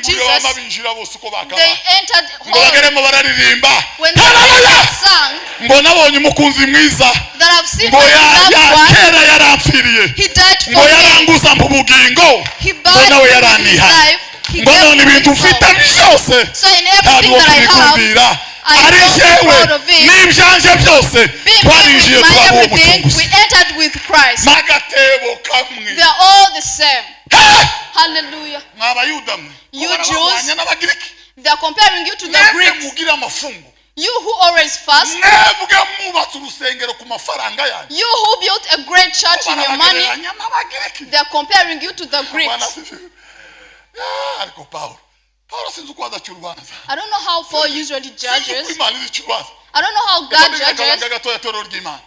Bakingurira bama Jesus, binjira bose uko they bakabaye entered ngo all. bageremo bararirimba When they Haleluya! sang Ngo nabonye umukunzi mwiza that I've seen ngo my ya loved ya one, kera yarampfiriye he died ngo for me. yaranguza mu bugingo He ngo bought nawe me with his yaraniha life. He ngo gave none me ibintu his mfite soul. byose So in ntabwo everything that I have, kubikundira I ari don't be jyewe proud of it. n'ibyanje byose Be me twarinjiye with my turaba uwo everything, mucunguzi we entered with Christ. n'agatebo kamwe. They are all the same. Hey! Hallelujah. Mwa bayuda mwe You ko barabahwanya Jews, n'Abagiriki. they are comparing you to the Mwebwe Greeks. mugira amafungo. You who always fast, Mwebwe mwubatse urusengero ku mafaranga yanyu. You who built a great church in your money, Barabagereranya n'Abagiriki. They are comparing you to the Bwana Greeks. asifiwe. Ah, ariko Paulo sinzi uko azaca urubanza. I don't know how Paul usually Sinzi uko judges. Imana izica urubanza. I don't know how God Reka mbige akabanga judges. gatoya torero ry'Imana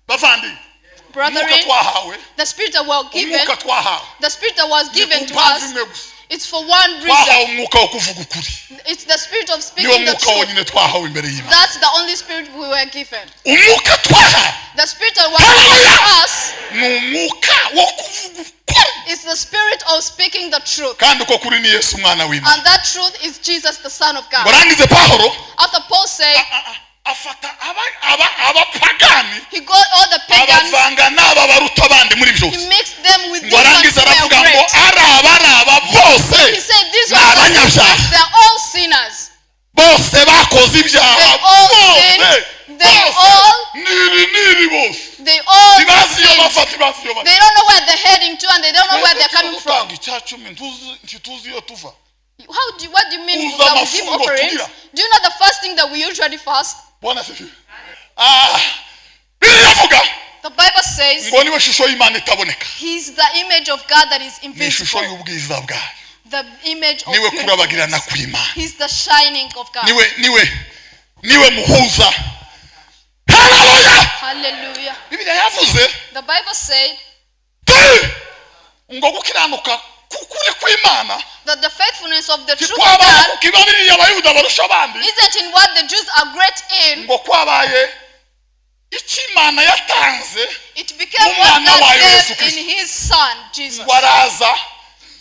bavandi umwuka Brethren, twahawe the spirit that was given, umwuka twahawe the spirit that was ni given ku to mpamvu us, imwe gusa. It's for one reason. Twahawe umwuka wo kuvuga ukuri. It's the spirit of Niwo speaking the mwuka truth. wonyine twahawe imbere y'Imana. That's the only spirit we were given. Umwuka twahawe The spirit that was given to us ni umwuka wo kuvuga ukuri is the spirit of speaking the truth. kandi uko kuri ni Yesu umwana w'Imana. And that truth is Jesus, the Son of Ngo God. arangize Pawulo After Paul said, afata abapagani he got all the pagans, abavanga n'aba baruta abandi muri he byose mixed them with ngo these ones arangize who were aravuga ngo great. ari aba bose He said, these ni ones are abanyabyaha. They are all sinners. Bose bakoze ibyaha They all bose sinned. They bose all- niri niri bose They all ntibazi iyo sinned. bafata ntibazi iyo bafata. They don't know where they're heading to and they don't know where they're coming from. Gutanga icyacumi ntituzi iyo tuva. What do you mean Uza that we give amafungo offerings? tugira. Do you know the first thing that we usually fast? Bwana asifiwe. Ah, Bibiliya iravuga The Bible says ngo niwe shusho y'Imana itaboneka he's the image of God that is ni ishusho invisible. y'ubwiza bwayo The image of niwe kurabagirana beauty. kw'Imana He's the shining of God. Niwe niwe niwe muhuza. Haleluya! Hallelujah. Bibiliya yavuze The Bible said ti ngo gukiranuka kukuri kw'Imana that the faithfulness of the truth of tikwabaye God kukiba biriya Abayuda barusha abandi isn't in what the Jews are great in. Ngo kwabaye icyo Imana yatanze It became what Umwana God wayo Yesu gave Kristo. in his Son, Jesus. Ngo araza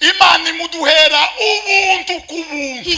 Imana imuduhera ubuntu ku buntu. He